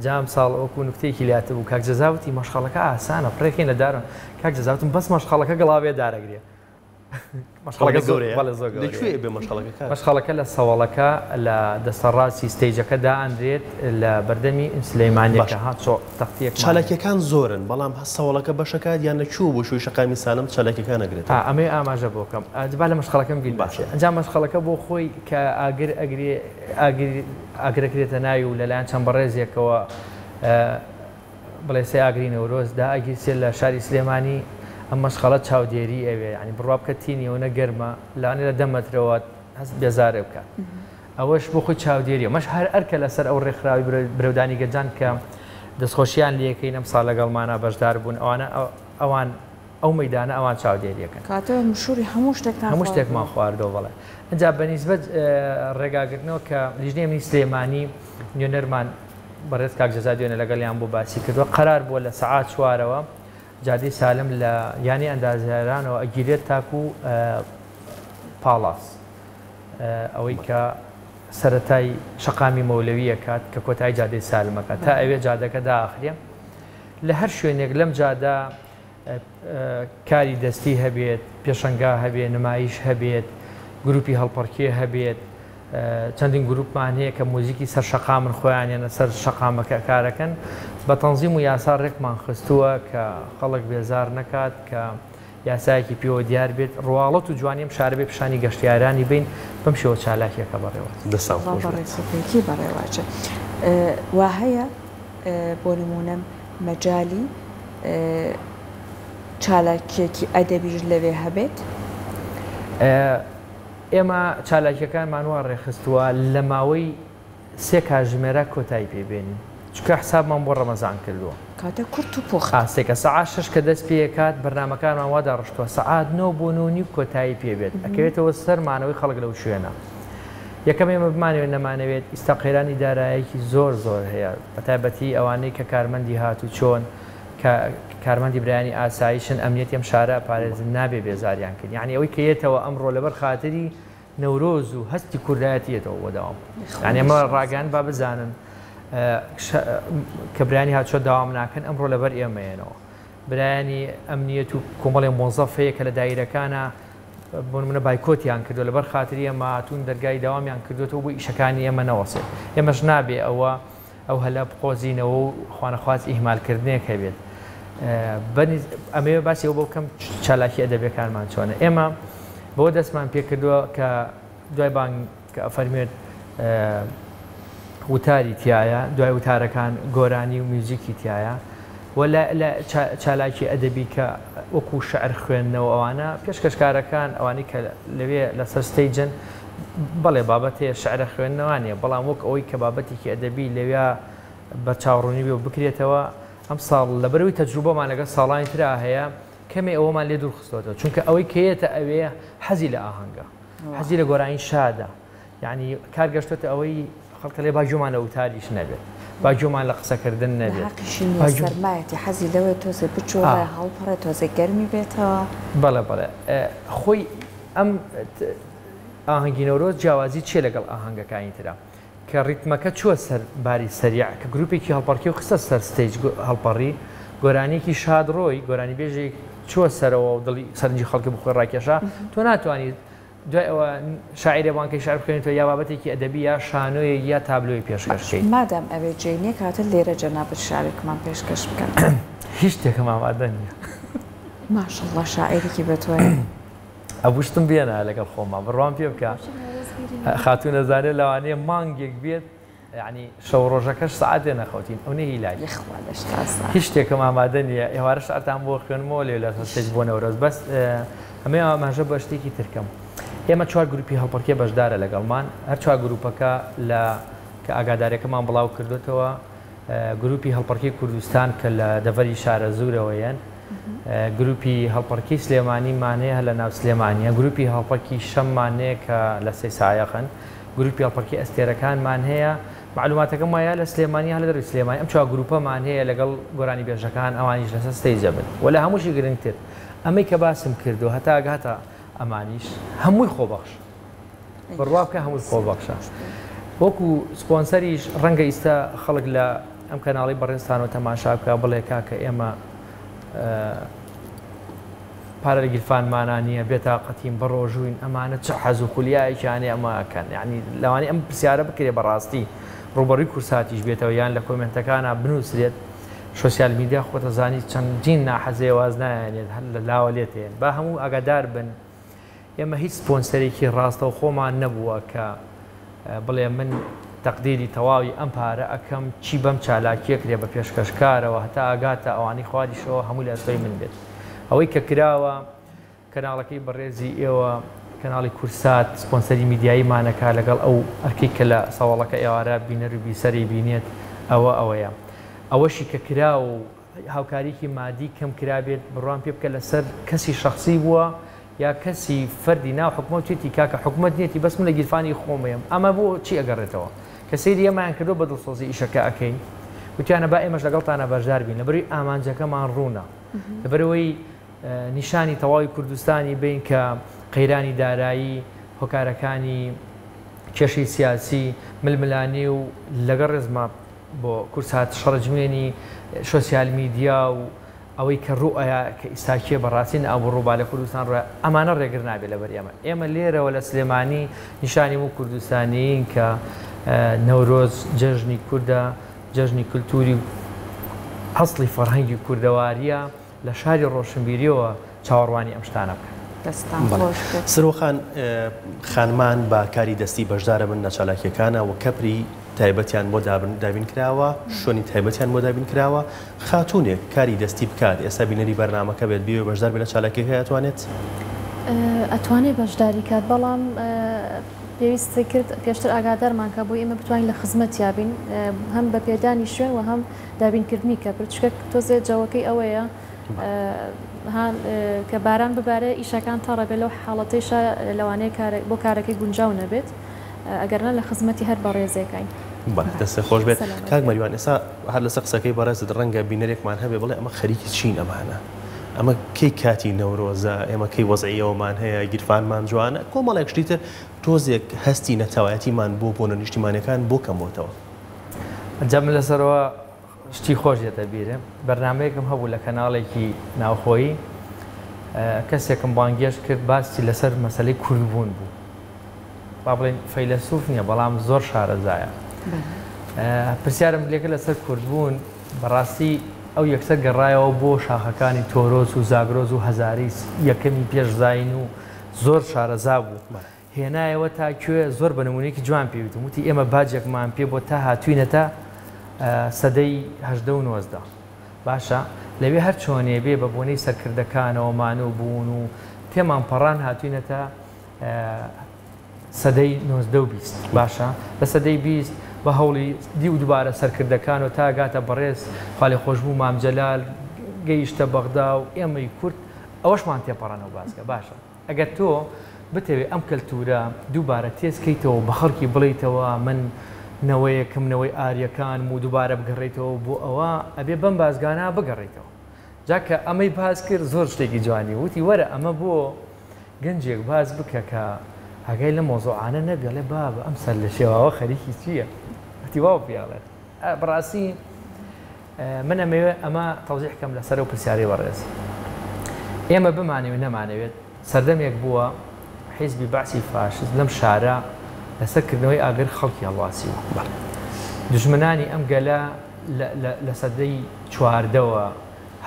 Speaker 3: جا ئەمساڵ وەکو نوکتەیەکی لاتبوو کاک جەزا وتی مەشخەڵەکە ئاسانە پڕێکین لە دار کاک جەزا وتم بەس مەشخەڵەکە گڵاوێ دارەگرێ
Speaker 1: مەشخەڵەکە گەورەیە؟ بەڵێ زۆر گەورەیە. لە کوێ ئەبێ مەشخەڵەکە
Speaker 3: کاک؟ مەشخەڵەکە لە سەوەڵەکە لە دەستە ڕاستی ستەیجەکە دائەنرێت لە بەردەمی سلەیمانیەکە ها چۆ تەختیەکمان هەیە.
Speaker 1: چالاکیەکان زۆرن بەڵام سەوەڵەکە بەشەکات یان لە کوێوە بۆ کوێی شەقامی سالم چالاکیەکان ئەگرێتەوە؟
Speaker 3: ئا ئەمەوێ ئاماژە بۆ بکەم با لە مەشخەڵەکەم بیر
Speaker 1: باشە.
Speaker 3: ئەنجا مەشخەڵەکە بۆ خۆی کە ئاگر ئەگرێ ئاگر ئاگرەکرێتە ناوی و لەلایەن چەند بەڕێزێکەوە بڵێسەی ئاگری نەورۆز دائەگیرسێ لە شاری سلێمانی، ئەم مەشخەڵە چاودێری ئەوێ، یانی بڕوا بکە تینی ئەوەنە گەرمە لەوانەیە لە دە مەترەوە هەست بێزارێ بکات. ئەوەش بۆ خۆی چاودێریە. ئەمەش هەر ئەرکە لەسەر ئەو ڕێکخراوی برەودانی گەنجان کە دەستخۆشیان لێکەین ئەمساڵ لەگەڵمانا بەشدار بوون، ئەوانە ئەوان ئەو مەیدانە ئەوان چاودێریەکەن.
Speaker 2: کەواتە مشوری هەموو شتێکتان
Speaker 3: هەموو شتێکمان خواردەوە بەڵێ. ئینجا بە نیسبەت ڕێگاگرتنەوە کە لیژنەی ئەمنی سلێمانی نوێنەرمان بەڕێز کاک جەزا دوێنێ لەگەڵیان بوو باسی کردووە، قەرار بووە لە سەعات چوارەوە جادەی سالم لە یانەی ئەندازیارانەوە ئەگیرێت تاکو پاڵاس ئەوەی کە سەرەتای شەقامی مەولەوی ئەکات کە کۆتایی جادەی سالم ئەکات تا ئەوێ جادەکە داخرێ لە هەر شوێنێک لەم جادە کاری دەستی هەبێت، پێشەنگا هەبێت، نمایش هەبێت، گروپی هەڵپەڕکێ هەبێت، چەندین گروپمان هەیە کە موزیکی سەر شەقامن خۆیان یەنە سەر شەقامەکە کارەکەن، بە تەنزیم و یاسا ڕێکمان خستووە کە خەڵک بێزار نەکات، کە یاسایەکی پێوە دیار بێت، ڕواڵەت و جوانی ئەم شارە بێ پیشانی گەشتیارانی بەین، بەم شێوە چالاکیەکە بەڕێوە چوو.
Speaker 1: دەستان خۆش
Speaker 2: بێت. بەڕێکوپێکی بەڕێوە ئەچێت. وا هەیە بۆ نموونە مەجالی چالاکییەکی ئەدەبیش لەوێ هەبێت؟
Speaker 3: ئێمە چالاکییەکانمان وا ڕێکخستووە لە ماوەی سێ کاتژمێرا کۆتایی پێ بێنین، چونکە حسابمان بۆ ڕەمەزان کردووە.
Speaker 2: کەواتە کورت و پوخت.
Speaker 3: سێکە سەعات شەش کە دەست پێ ئەکات بەرنامەکانمان وا داڕشتووە سەعات نۆ بۆ نۆ و نیو کۆتایی پێ بێت، ئەکەوێتەوە سەر مانەوەی خەڵک لەو شوێنە. یەکەم ئێمە بمانەوێت نەمانەوێت ئیستا قەیرانی دارایەکی زۆر زۆر هەیە بەتایبەتی ئەوانەی کە کارمەندی هاتوچۆن کە کارمەندی برایانی ئاسایشن ئەمنیەتی ئەم شارە ئەپارێزن نابێ بێزاریان کەین یعنی ئەوەی کە یەتەوە ئەمڕۆ لەبەر خاتری نەورۆز و هەستی کوردایەتی یەتەوە بۆ داوام یعنی ئەمە ڕاگەیان با بزانن کە برایانی هاتوچۆ داوام ناکەن ئەمڕۆ لەبەر ئێمەیەنەوە برایانی ئەمنیەت و کۆمەڵی مۆزەف هەیە کە لە دایرەکانە. بۆ نمونە بایکۆتیان کردووە لەبەر خاتری ئێمە هاتوون دەرگای دەوامیان کردوێتەوە بۆ ئیشەکانی ئێمە نەوەسێت. ئێمەش نابێ ئەوە ئەو هەلە بقۆزینەوە و خوانەخواست ئیهمالکردنێک هەبێت. ئەمەوێ باسی ئەوە بۆ بکەم چالاکی ئەدەبیەکانمان چۆنە. ئێمە بەوە دەستمان پێکردووە کە دوای بانگ کە ئەفەرموێت وتاری تایە، دوای وتارەکان گۆرانی و میوزیکی تایە و لە چالاکی ئەدەبی کە وەکو شعر خوێندنەوە ئەوانە پێشکەشکارەکان ئەوانەی کە لەوێ لەسەر stage ن بەڵێ بابەت هەیە شعرە خوێندنەوە نیە، بەڵام وەک ئەوەی کە بابەتێکی ئەدەبی لەویا بە چاوڕوونی بێ و بکرێتەوە ئەمساڵ لەبەرئەوەی تەجروبەمان لەگەڵ ساڵانی ترا هەیە کەمێ ئەوەمان لێ دوور خستۆتەوە، چونکە ئەوەی کە یەتە ئەوێ حەزی لە ئاهەنگە، حەزی لە گۆرانی شادە، یعنی کار گەشتۆتە ئەوەی خەڵکە لێ با گوێمان لە وتاریش نەبێت، با گوێمان لە قسەکردن نەبێت.
Speaker 2: حەقیشی نییە سەرمایەتی، حەزی لەوەیە تۆزێ بچووڵێ، هەڵپەڕێ، تۆزێ گەرمی بێتەوە.
Speaker 3: بەڵێ بەڵێ خۆی ئەم ئاهەنگی نەورۆز جیاوازی چییە لەگەڵ ئاهەنگەکانی ترا؟ کە ڕیتمەکە چووە سەر باری سەریع، کە گروپێکی هەڵپەڕکێ و خستە سەر stage هەڵپەڕی، گۆرانییەکی شاد ڕۆی، گۆرانیبێژێک چووە سەرەوە و دڵی سەرنجی خەڵکی بۆ خۆی ڕاکێشا، تۆ ناتوانیت دوای ئەوە شاعیرێ بانگ کەی شعر بخوێنیتەوە یا بابەتێکی ئەدەبی یا شانۆیەک یا تابلۆی پێشکەش کەی.
Speaker 2: مادام ئەوێ جێی نییە کەواتە لێرە جەنابت شعرێکمان پێشکەش بکە.
Speaker 3: هیچ شتێکم ئامادە نییە.
Speaker 2: ماشەڵڵا شاعیرێکی بەتوانای.
Speaker 3: ئەبوو شتم بێنایە لەگەڵ خۆما بڕوام پێ بکە خاتوو نەزانێ لەوانەیە مانگێک بێت یعنی شەو ڕۆژەکەش سەعاتێ نەخەوتین ئەو نەهی لای هیچ شتێکم ئامادە نییە ئێوارە شعرتان بۆ خوێنمەوە لێ لە stage بۆ نەورۆز بەس ئەمە ئاماژە بە شتێکی ترکەم ئێمە چوار گروپی هەڵپەڕکێ بەشدارە لەگەڵمان هەر چوار گروپەکە لە کە ئاگادارەکەمان بڵاو کردوتەوە گروپی هەڵپەڕکێی کوردستان کە لە دەڤەری شارەزوورەوە یەن، گروپی هەڵپەڕکێی سلێمانیمان هەیە هەر لە ناو سلێمانییە، گروپی هەڵپەرکی شەممان هەیە کە لە سەیسایەقن، گروپی هەڵپەڕکێی ئەستێرەکانمان هەیە، مەعلوماتەکەم وایە لە سلێمانی هەر لە دەرەوەی سلێمانی ئەم چوار گروپەمان هەیە لەگەڵ گۆرانیبێژەکان ئەوانیش لەسەر stage ئەبن و لە هەمووشی گرنگتر ئەمەی کە باسم کرد و هەتا ئەگاتە ئەمانیش هەمووی خۆبەخشە. بڕوا بکە هەمووی خۆبەخشە. وەکو سپۆنسەریش ڕەنگە ئیستا خەڵک لە ئەم کەناڵی بەڕێزتانەوە تەماشا بکە بڵێ کاکە ئێمە پارە لە گیرفانمانا نییە بێتاقەتین بەڕۆژووین ئەمانە چ حەز و خولیایەکیانەیە ئەمە ئەکەن یعنی لەوانەیە ئەم پرسیارە بکرێ بەڕاستی ڕووبەڕووی کورساتیش بێتەوە یان لە کۆمێنتەکانا بنووسرێت social media خۆتەزانی چەندین ناحەزەیە واز نایەنێت هەر لە لاوە لێتێن با هەموو ئاگادار بن ئێمە هیچ سپۆنسەرێکی ڕاستەوخۆمان نەبووە کە بڵێ من تەقدیری تەواوی ئەم پارە ئەکەم چی بەم چالاکیە کرێ بە پێشکەشکارەوە هەتا ئەگاتە ئەوانەی خواریشەوە هەمووی لە ئەستۆی من بێت ئەوەی کە کراوە کەناڵەکەی بەڕێزی ئێوە کەناڵی کورسات سپۆنسەری میدیاییمانەکە لەگەڵ ئەو ئەرکەی کە لە سەواڵەکە ئێوارە بینەر و بیسەری بینێت ئەوە ئەوەیە ئەوەشی کە کراوە و هاوکاریەکی مادی کەم کرابێت بڕوام پێ بکە لەسەر کەسی شەخسی بووە یا کەسی فەردی ناو حکومەت وتێتی کاکە حکومەت نیەتی بەس من لە گیرفانی خۆمەیەم ئەمە بۆ چی ئەگەڕێتەوە کە سەیری ئێمەیان کردووە بە دڵسۆزی ئیشەکە ئەکەین وتیانە با ئێمەش لەگەڵتانە بەشدار بین لەبەروی ئامانجەکەمان ڕوونە لەبەرەوەی نیشانی تەواوی کوردستانی بین کە قەیرانی دارایی هۆکارەکانی کێشەی سیاسی ململانێ و لەگەڵ ڕێزما بۆ کورسات شەڕجمێنی شۆسیال میدیا و ئەوەی کە ڕوو ئەیا کە ئیستا کێ بەڕاستی نئابوڕوو با لە کوردستان ڕۆیا ئەمانە ڕێگر نابێ لەبەر ئێمە ئێمە لێرەوە لە سلێمانی نیشانی و کوردستانیین کە نەورۆز جەژنی کوردە جەژنی کلتوری و ئەسڵی فەرهەنگی کوردەواریە لە شاری ڕۆشنبیریەوە چاوەڕوانی ئەم شتانە بکەن.
Speaker 2: دەستتان خۆش بێت.
Speaker 1: سروە خان، خانمان بە کاری دەستی بەشدارە بن لە چالاکیەکانا و کەپری تایبەتیان بۆ دابین کراوە، شوێنی تایبەتیان بۆ دابین کراوە، خاتوونێک کاری دەستی بکات ئێستا بینەری بەرنامەکە بێت بیەوێ بەشدار بێت لە چالاکیەکە ئەتوانێت؟
Speaker 4: ئەتوانێت بەشداری کات بەڵام پێویست کرد پێشتر ئاگادارمان کا بۆی ئێمە بتوانین لە خزمەتیا بین هەم بە پێدانی شوێن و هەم دابینکردنی کەپر چونکە تۆزێ جەوەکەی ئەوەیە کە باران ببارێ ئیشەکان تەڕە بێ لەو حاڵەتەیشا لەوانەیە بۆ کارەکەی گونجاو نەبێت ئەگەرنا لە خزمەتی هەر بەڕێزێکین.
Speaker 1: بەڵێ دەستت خۆش بێت کاک مەریوان ئێستا هەر لەسەر قسەکەی بەڕێزت ڕەنگە بینەرێکمان هەبێ بڵێ ئەمە خەریکی چین ئەمانە ئەمە کەی کاتی نەورۆزە ئێمە کەی وەزعی ئەوەمان هەیە گیرفانمان جوانە کۆمەڵێک شتی تر تۆزێک هەستی نەتەوایەتیمان بۆ بۆنە نیشتیمانیەکان بۆ کەم بۆتەوە.
Speaker 3: جا من لەسەرەوە شتی خۆش دێتە بیرم بەرنامەیەکم هەبوو لە کەناڵێکی ناوخۆیی. کەسێکم بانگێشت کرد باسی لەسەر مەسەلەی کوردبوون بوو. با بڵێین فەیلەسوف نییە بەڵام زۆر شارەزایە. پرسیارم لێکرد لەسەر کوردبوون، بەڕاستی ئەو یەکسەر گەڕایەوە بۆ شاخەکانی تۆرۆس و زاگرۆز و هەزارەی یەکەمی پێش زایین و زۆر شارەزا بوو. هێنایەوە تا کوێ زۆر بە نمونەیەکی جوان پێی وتم وتی ئێمە باجێکمان پێ بۆ تا هاتوینەتە سەدەی 18 و 19 باشە لەوێ هەر چۆنێ بێ بە بۆنەی سەرکردەکانەوە مانوو بوون و تێمان پەڕان هاتوینەتە سەدەی 19 و 20 باشە لە سەدەی 20 بە هەوڵی دی و دووبارە سەرکردەکان و تا گاتە بەڕێز خالی خۆشببوو مام جەلال گەیشتە بەغدا و ئێمەی کورد ئەوەشمان تێپەڕانەوە باسکە باشە ئەگەر تۆ بتەوێ ئەم کەلتورە دووبارە تێز کەیتەوە و بە خەڵکی بڵێیتەوە من نەوەیەکم نەوەی ئاریەکانم و دووبارە بگەڕێیتەوە بۆ ئەوە ئەبێ بەم بازگانە بگەڕێیتەوە. جا کە ئەمەی باس کرد زۆر شتێکی جوانی وتی وەرە ئەمە بۆ گەنجێک باس بکە کە ئاگای لەم مەوزوعانە نەبێ ئەڵێ بابە ئەم سەرلێشێواوە خەریکی چییە؟ وتی واو پێ ئەڵێت. بەڕاستی من ئەمەوێ ئەمە تەوزیح کەم لەسەر ئەو پرسیارەی بەڕێز. ئێمە بمانەوێت نەمانەوێت سەردەمێک بووە حیزبی بەعسی فاشست لەم شارە لەسەر کردنەوەی ئاگر خەڵکی هەڵواسیوە. دوژمنانی ئەم گەلە لە سەدەی چواردەوە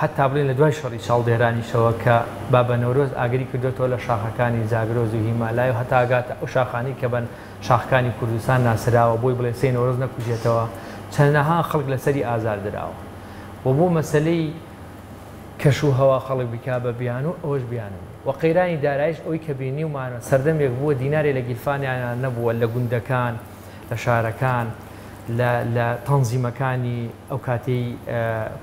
Speaker 3: هەتا بڵێن لە دوای شەڕی چاڵدێرانیشەوە کە بابە نەورۆز ئاگری کردۆتەوە لە شاخەکانی زاگرۆز و هیمالای و هەتا ئەگاتە ئەو شاخانەی کە بە شاخەکانی کوردستان ناسراوە بۆی بڵێسەی نەورۆز نەکوژێتەوە چەنەها خەڵک لەسەری ئازار دراوە و بۆ مەسەلەی کەش و هەوا خەڵک بیکا بە بیانوو ئەوەش بیانوو نیە و قەیرانی دارایش ئەوەی کە بینیومانە سەردەمێک بووە دینارێ لە گیرفانیانا نەبووە لە گوندەکان لە شارەکان لە لە تەنزیمەکانی ئەو کاتەی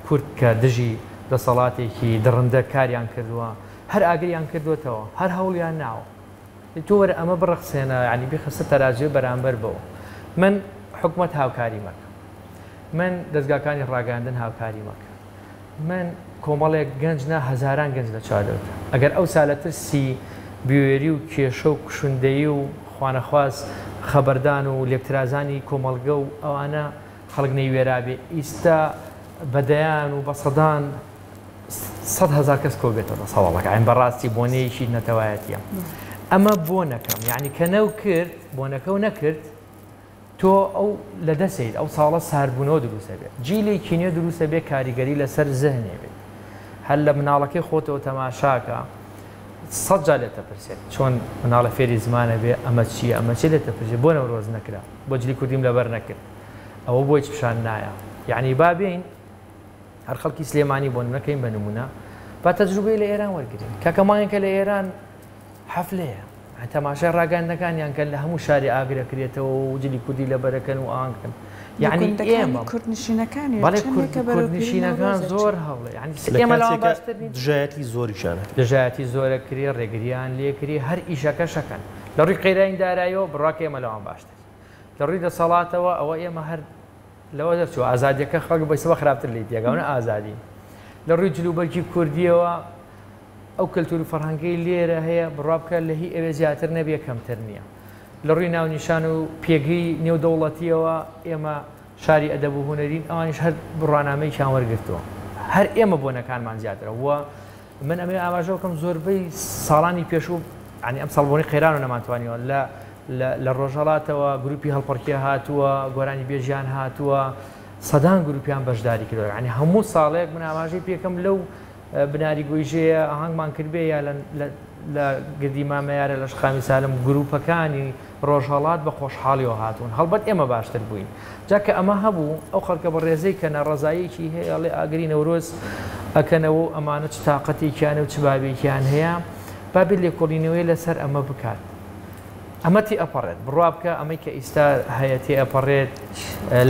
Speaker 3: کورد کە دژی دەسەڵاتێکی دڕندە کاریان کردووە هەر ئاگریان کردووەتەوە هەر هەوڵیان ناوە. تۆ وەرە ئەمە بڕەخسێنە یانی بیخە سەر تەرازوێ بەرامبەر بەوە. من حکومەت هاوکاری مەکە. من دەزگاکانی ڕاگەیاندن هاوکاری مەکە. من کۆمەڵێک گەنج نا هەزاران گەنج لە چواردەورتە. ئەگەر ئەوسا لە ترسی بوێری و کێشە و کوشندەیی و خوانەخواست خەبەردان و لێکترازانی کۆمەڵگە و ئەوانە خەڵک نەیوێرابێ ئیستا بە دەیان و بە سەدان 100,000 کەس کۆ بێتەوە لە سەواڵەکە عین بەڕاستی بۆنەیەکی نەتەوایەتیە ئەمە بۆ نەکەم یعنی کە نەو کرد بۆنەکە و نەکرد تۆ ئەو لە دەسەیت ئەو ساڵە ساردبوونەوە دروستە بێت جیلێکی نوێ دروستە بێ کاریگەری لەسەر زهنێ بێت هەر لە مناڵەکەی خۆتەوە تەماشاکە سەد جار لێتە پرسێت چۆن مناڵە فێری زمانە بێ ئەمە چییە ئەمە چی لێتە پرسێت بۆ نەورۆز نەکرا بۆ جلی کوردیم لەبەر نەکرد ئەوە بۆ هیچ پیشان نایە یعنی با بێین هەر خەڵکی سلێمانی بۆ نەکەین بە نمونە با تەجروبەی لە ئێران وەرگین کاکە مانگێکە لە ئێران حەفلەیە تەماشای ڕاگەیاندنەکانیان کەن لە هەموو شارێ ئاگر ئەکرێتەوە و جلی کوردی لەبەرەکەن و ئانکن یعنی ئێمە
Speaker 2: کوردنشینەکانی
Speaker 3: بەڵێ کوردنشینەکان زۆر هەوڵێ یعنی ئێمە لەوان باشتر نین
Speaker 1: دژایەتی زۆریشیان
Speaker 3: دژایەتی زۆرە کرێ ڕێگریان لێکری هەر ئیشەکە شەکەن لە ڕووی قەیرانی داراییەوە بڕواکە ئێمە لەوان باشتر لە ڕووی دەسەڵاتەوە ئەوە ئێمە هەر لەوە دەرچوو ئازادیەکە خەڵک بەسەوە خراپتر لی تێگاونە ئازادی لە ڕووی جلوبەرگی کوردیەوە ئەو کەلتور و فەرهەنگەی لێرە هەیە بڕوا بکە لە هی ئەوێ زیاتر نەبێ کەمتر نییە. لە ڕووی ناونیشان و پێگەی نێودەوڵەتییەوە ئێمە شاری ئەدەب و هونەرین، ئەوانیش هەر بڕوانامەیەکیان وەرگرتووە. هەر ئێمە بۆنەکانمان زیاترە و من ئەمەوێ ئاماژە بکەم زۆربەی ساڵانی پێشوو یانی ئەمساڵ بۆنەی قەیران و نەمانتوانیوە لە لە ڕۆژهەڵاتەوە گروپی هەڵپەڕکێ هاتووە، گۆرانیبێژیان هاتووە، سەدان گروپیان بەشداری کردووە. یانی هەموو ساڵێک من ئاماژەی پێکەم لەو بناری گۆیژەیە ئاهەنگمان کردبێ یا لە گردی مامەیارە لە شقامی سالم گروپەکانی ڕۆژهەڵات بە خۆشحاڵیەوە هاتوون هەڵبەت ئێمە باشتر بووین جا کە ئەمە هەبوو ئەو خەڵکە بەڕێزەی کە ناڕەزاییەکی هەیە ئەڵێ ئاگری نەورۆز ئەکەنەوە و ئەمانە چ تاقەتێکیانە و چ بابێکیان هەیە با بێت لێکۆڵینەوەی لەسەر ئەمە بکات. ئەمە تێئەپەڕێت، بڕوا بکە ئەمەی کە ئیستا هەیە تێئەپەڕێت،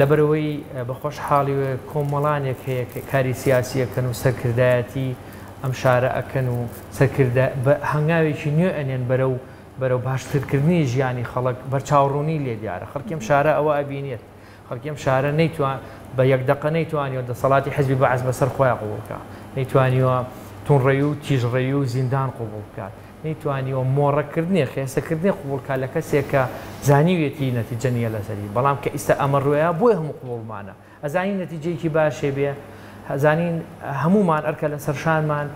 Speaker 3: لەبەرئەوەی بە خۆشحاڵی کۆمەڵانێک هەیە کە کاری سیاسی ئەکەن و سەرکردایەتی ئەم شارە ئەکەن و سەرکردە بە هەنگاوێکی نوێ ئەنێن بەرەو بەرەو باشترکردنی ژیانی خەڵک بەرچاوڕوونی لێ دیارە خەڵکی ئەم شارە ئەوە ئەبینێت خەڵکی ئەم شارە نەیتوان بە یەک دەقە نەیتوانیوە دەسەڵاتی حزبی بەعس بەسەر خۆیان قبوڵ بکا نەیتوانیوە توندڕەوی و تیژڕەوی و زیندان قبوڵ بکات نەیتوانیوە مۆڕەکردنێ خێسەکردنێ قبوڵ کا لە کەسێک کە زانیویەتی نەتیجە نییە لەسەری بەڵام کە ئیستا ئەمە ڕوێا بۆیە هەموو قبوڵمانە ئەزانین نەتیجەیەکی باشێ بێ ئەزانین هەموومان ئەرکە لەسەر شانمان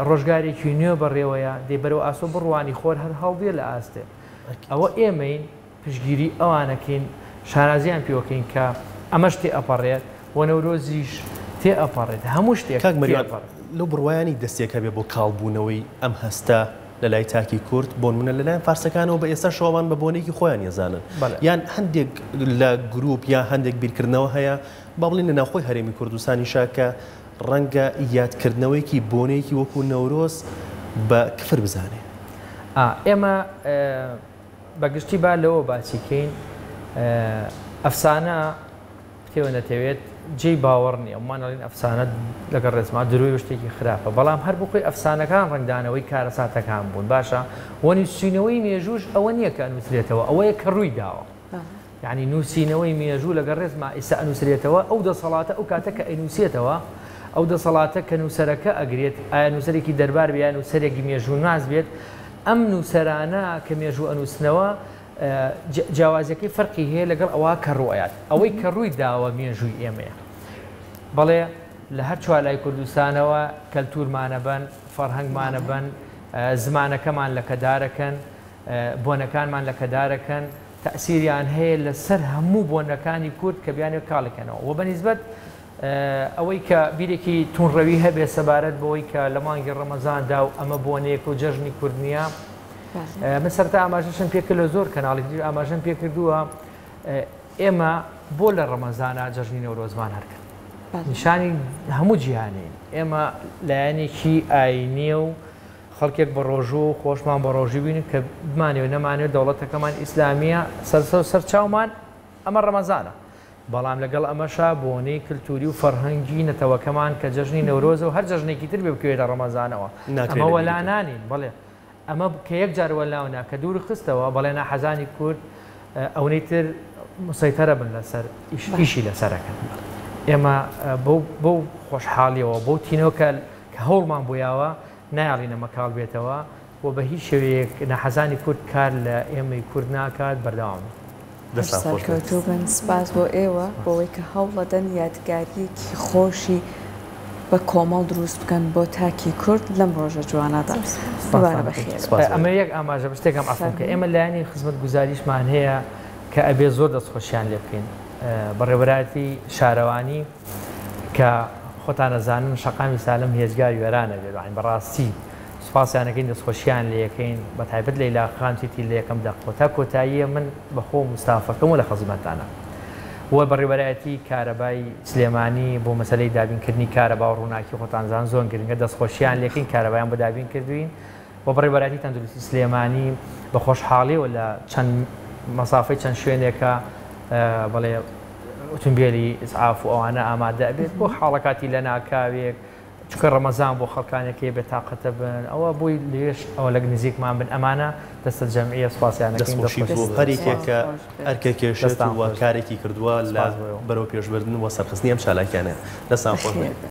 Speaker 3: ڕۆژگارێکی نوێ بەڕێوەیە، دەی بەرەو ئاسۆ بڕوانی خۆر هەر هەڵدێ لە ئاستێ. ئەوە ئێمەین پشتگیری ئەوانەکەین، شانازیان پێوەکەین کە ئەمەش تێ ئەپەڕێت و نەورۆزیش تێ ئەپەڕێت، هەموو شتێک
Speaker 1: کاک
Speaker 3: تێ
Speaker 1: مەریوان
Speaker 3: ئەپەڕێت.
Speaker 1: لەو بڕوایانی دەستێک هەبێ بۆ کاڵبوونەوەی ئەم هەستە لە لای تاکی کورد، بۆنمونە لە لایەن فارسەکانەوە بە ئێستاشەوە ئەوان بە بۆنەیەکی خۆیان ئەزانن،
Speaker 3: بەڵێ.
Speaker 1: یان هەندێک لە گروپ یا هەندێک بیرکردنەوە هەیە با بڵێین لە ناوخۆی هەرێمی کوردستانیشا کە ڕەنگە یادکردنەوەیەکی بۆنەیەکی وەکو نەورۆز بە کفر بزانێ.
Speaker 3: ئا ئێمە بە گشتی با لەوە باسی کەین ئەفسانە بتەوێ نەتەوێت جێی باوەڕ نییە مان ئەڵێن ئەفسانە لەگەڵ ڕێزما درۆی و شتێکی خراپە بەڵام هەر بۆ خۆی ئەفسانەکان ڕەنگدانەوەی کارەساتەکان بوون باشە وە نووسینەوەی مێژووش ئەوە نییە کە ئەنووسرێتەوە ئەوەیە کە ڕووی داوە یعنی نووسینەوەی مێژوو لەگەڵ ڕێزما ئیستا ئەنووسرێتەوە ئەو دەسەڵاتە ئەو کاتە کە ئەینووسێتەوە ئەو دەسەڵاتە کە نووسەرەکە ئەگرێت ئایا نووسەرێکی دەربار بێ یا نووسەرێکی مێژووناس بێت ئەم نووسەرانە کە مێژوو ئەنووسنەوە جیاوازیەکەی فەرقی هەیە لەگەڵ ئەوە کە ڕوئەیات ئەوەی کە ڕووی داوە مێژووی ئێمەیە بەڵێ لە هەر چوارلای کوردستانەوە کەلتورمانە بەن فەرهەنگمانە بەن زمانەکەمان لەکەدارەکەن بۆنەکانمان لەکەدارەکەن تەئسیریان هەیە لەسەر هەموو بۆنەکانی کورد کە بیانەوێت کاڵیکەنەوە و بەنیسبەت ئەوەی کە بیرێکی تونڕەوی هەبێت سەبارەت بەوەی کە لە مانگی ڕەمەزاندا و ئەمە بۆنەیەک و جەژنی کورد نییە من سەرتا ئاماژەشم پێکرد لە زۆر کەناڵی تریش ئاماژەم پێکردووە ئێمە بۆ لە ڕەمەزانا جەژنی نەورۆزمان هەرکرد نیشانی هەموو جیهانین ئێمە لایەنێکی ئاینیە و خەڵکێک بە ڕۆژوو و خۆشمان بە ڕۆژی بین کە بمانەوێت نەمانەوێت دەوڵەتەکەمان ئیسلامیە سەرسە سەرچاومان ئەمە ڕەمەزانە بەڵام لەگەڵ ئەمەشا بۆنەی کلتوری و فەرهەنگی نەتەوەکەمان کە جەژنی نەورۆزە و هەر جەژنێکی تر بێ بکەوێتە ڕەمەزانەوە
Speaker 1: ناکرێ
Speaker 3: ئەمە
Speaker 1: لەبیری
Speaker 3: وەلا
Speaker 1: بکەین.
Speaker 3: نانێین بەڵێ ئەمە کە یەک جار وەلاونا کە دوور خستەوە بەڵێ ناحەزانی کورد ئەونەی تر مسەیتەرە بن لەسەر ئیش ئیشی لەسەرەکەن ئێمە بەو بەو خۆشحاڵیەوە بەو تینەوە کە کە هەوڵمان بۆ یاوە نایەڵین ئەمە کاڵ بێتەوە و بە هیچ شێوەیەک ناحەزانی کورد کار لە ئێمەی کورد ناکات بەردەوام بن.
Speaker 2: هەر
Speaker 1: دەستان خۆش بێت.
Speaker 2: سەرکەوتوو بن سپاس بۆ ئێوە بۆوەی کە هەوڵەدەن یادگاریەکی خۆشی بە کۆمەڵ دروست بکەن بۆ تاکی کورد لەم ڕۆژە جوانەدا
Speaker 4: زۆر سپاس.
Speaker 2: دووبارە
Speaker 3: سپاستان دەکەین.
Speaker 2: بەخێر
Speaker 1: سپاس
Speaker 2: بێن.
Speaker 1: بۆ
Speaker 3: ئەمەوێ یەک ئاماژە بە شتێکم عەفوم کە
Speaker 2: فەرموو.
Speaker 3: ئێمە لایەنی خزمەتگوزاریشمان هەیە کە ئەبێ زۆر دەستخۆشیان لێ بکەین بەڕێوەبەرایەتی شارەوانی کە خۆتان ئەزانن شەقامی سالم هێجگار وێران ئەبێت یانی بەڕاستی سوپاسیان ئەکەین دەستخۆشیان لێ ئەکەین بەتایبەت لەیلا خان چیتی لە یەکەم دەقەوە تا کۆتاییە من بە خۆم و ستافەکەم و لە خزمەتتانە و بەڕێوەبەرایەتی کارەبای سلێمانی بۆ مەسەلەی دابینکردنی کارەبا و ڕووناکی خۆتان زان زۆر گرنگە دەستخۆشیان لێکەین کارەبایان بۆ دابین کردوین و بەڕێوەبەرایەتی تەندروستی سلێمانی بە خۆشحاڵیەوە لە چەند مەسافەی چەند شوێنێکە بەڵێ ئوتومبێلی ئیسعاف و ئەوانە ئامادە ئەبێت بۆ حاڵەکاتی لەناکاوێک چونکە ڕەمەزان بۆ خەڵکانێک هەیە بێتاقەتە بن ئەوە بۆی لێش ئەوە لەک نزیکمان بن ئەمانە دەستە جەمعیە سوپاسیانەکەین
Speaker 1: دەستخۆشی بۆ
Speaker 3: دەستخۆش
Speaker 1: هەر یەکێک کە ئەرکە کێشێت
Speaker 3: دەستان
Speaker 1: و
Speaker 3: خۆش
Speaker 1: کارێکی کردووە لە
Speaker 3: سپاس بۆ ئێوە.
Speaker 1: بەرەو پێشبردن و سەرخستنی ئەم چالاکیانە دەستان خۆش بێت.
Speaker 2: بەخێر بێن.